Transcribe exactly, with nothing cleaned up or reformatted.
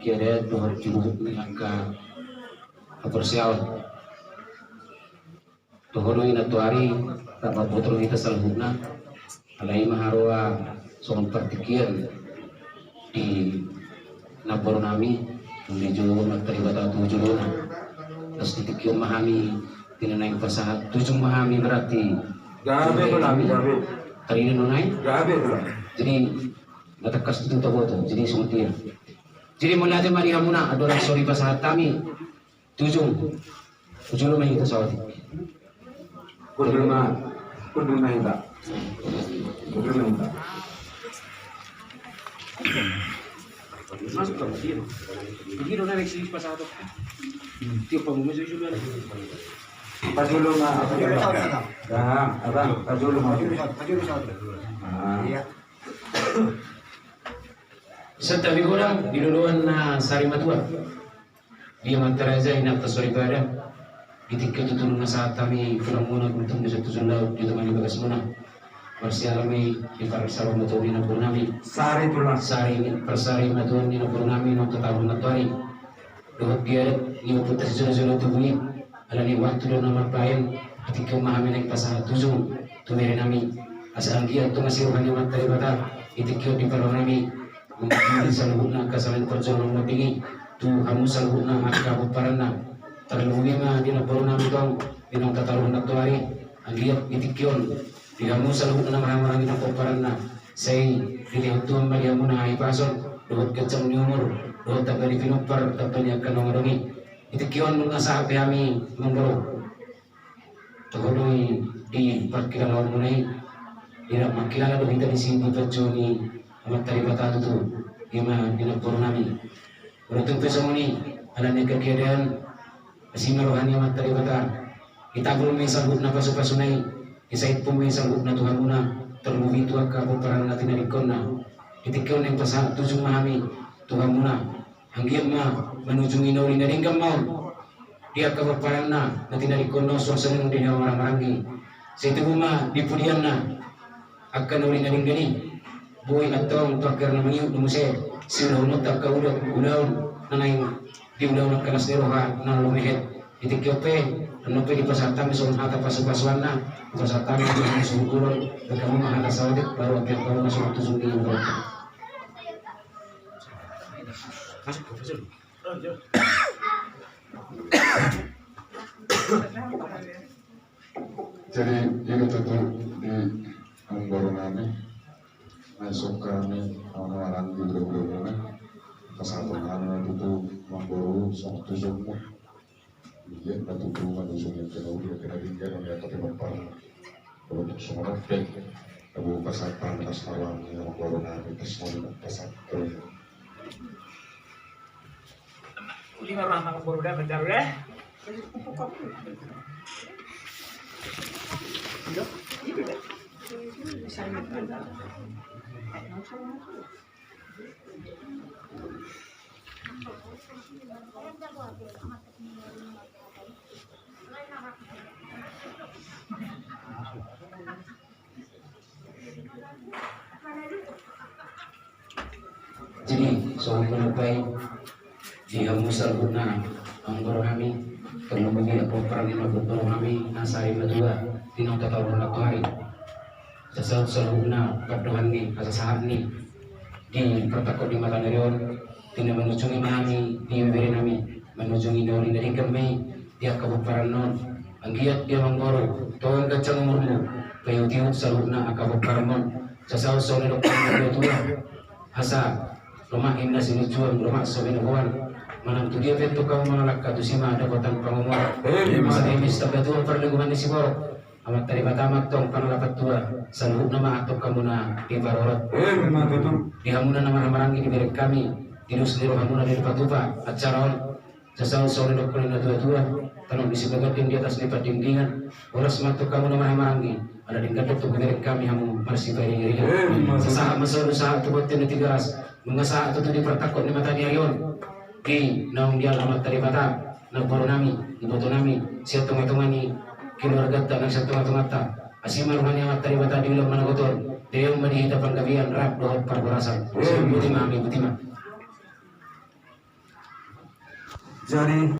Jadi dohot di luhut ni angka haporseaon. Toho do i nantoari, rap mamboto hita saluhutna, alai ma haroa songon partingkian di namboru nami, di jolo Amanta Debata tu jolona. Terus di tingki on ma hami, di na naeng pasahat, tujung ma hami berarti. Gabe, gabe, gabe. Tadi di nonai? Gabe, gabe. Jadi, na tangkas tutu taboto, jadi songon dia. Jadi, mauliate ma di hamuna, andorang so dipasahat hami. Tujung. Tujung ma hita saotik. Kundul ma. Kundul ma hita. Kundul ma hita. Masuk kamu, dia. Dia udah naik sini pas satu. Tiup kamu masuk dulu. Pas dulu ma. Ya, abang, pas dulu ma. Ah. Iya. Santabi godang di loloan na sari matua. Di amanta raja, inanta soripada. Di tingki on tutu nunga sahat hami tulang muna, guntung di satu sulaut, di teman di bagas muna. Marsiala ma i di parsari matua ni namboru nami. Sari tulang. Sari, parsari matua ni namboru nami, naung tataruhon nantoari. Dohot di adat ni ompunta sijolo-jolo tubu i. Alani waktu do na marbahen, di tingki on ma hami naeng pasahat tujung tu bere nami. Asa anggiat tung asi roha ni Amanta Debata, di tingki on di parro nami. Mangihut saluhutna angka sala ni parjolo na mardingki, tu hamu saluhutna angka pomparanna. Tarlumobi ma di namboru nami tong, di naung tataruhon nantoari, anggiat di tingki on, di hamu saluhutna na marhahamaranggi nang pomparanna, sai dilehon Tuhan ma di hamuna hahipason, dohot ganjang ni umur, dohot tamba ni pinompar, tamba ni angka naung adong i. Di tingki on nunga sahat be hami namboru. Toho do i di parkilalaon muna i, di rap mangkilala do hita disi di panjou ni Amanta Debata tutu, i ma di namboru nami. Molo tung pe songon i, alani angka keadaan, asi ma roha ni Amanta Debata, ditabol ma i saluhutna pasu-pasuna i, disaiphon ma i saluhutna tu hamuna, tarlumobi tu angka pomparan na tinadingkonna. Di tingki on naeng pasahat tujung ma hami tu hamuna, anggiat ma manujungi na uli na denggan ma on. Di angka pomparanna na tinadingkonna, suang songon i di na marhahamaranggi. Sai tubu ma di pudianna angka na uli na denggan i. Boi antong tu angka na mangihut do muse siulahononta angka ula, ulaon na naeng diulahon angka las ni roha na lomehet. Di tingki on pe, annon pe dipasahat hami songon hata pasu-pasuanna, dipasahat hami songon suhut ulon, angka muna hata saotik, baru api angka muna songon tujung ni ulon. Jadi, i do tutu di namboru nami, na isungkun hami, na maranggi di ulaon muna, pasahaton hami ma tutu namboru songon tujungmu. Iya, na tutu manujungi angka na uli, angka na denggan, angka na pinompar. Molo tung songon on pe, abu pasahat hami las ni roha ni namboru nami, pas molo pasahat. Uli ma roha ni namboru da, pajar da. Jadi, songon i ma nuaeng, di hamu saluhutna namboru nami, tarlumobi di pomparan ni namboru nami na sari matua, di naung tataruhon nantoari. Sasaut saluhutna pandohan ni, pasahat ni, di partangkok ni mata ni ari on, di na manujungi ma hami, di bere nami, manujungi na uli na denggan ma i, di angka pomparan on. Anggiat di amangboru, tong ganjang umurmu, paihut-ihut saluhutna angka pomparan on. Sasaut songon na nidok ni natua-tua. Asa, lomak ninna sinujuan, lomak so binoan. Manang tu dia pe antong hamu mangalangka, tusi ma dapotan pangomoan. Asa dimis tamba tua parlinggoman ni siborok. Amanta Debata ma antong panalapan tua, saluhutna ma antong hamuna diparorot. Di hamuna na marhahamaranggi di bere nami, di dos ni rohamuna na dipatupa acara on. Sasaut songon na nidok ni natua-tua, tano ni sibaganding di atas ni pandingdingan, horas ma antong hamu na marhahamaranggi, ala denggan do antong di bere nami hamu marsiparingiringan. Sasahat ma solu sahat tu bontean ni Tigaras, nunga sahat tutu di partangkok ni mata ni ari on. Di naung dialap Amanta Debata, namboru nami, iboto nami, sian tonga-tonga ni keluarganta, nang sian tonga-tonganta. Asi ma roha ni Amanta Debata di ulaon manogot on, denggan ma di hita panggabean, rap dohot parhorasan. Botima, botima. Jadi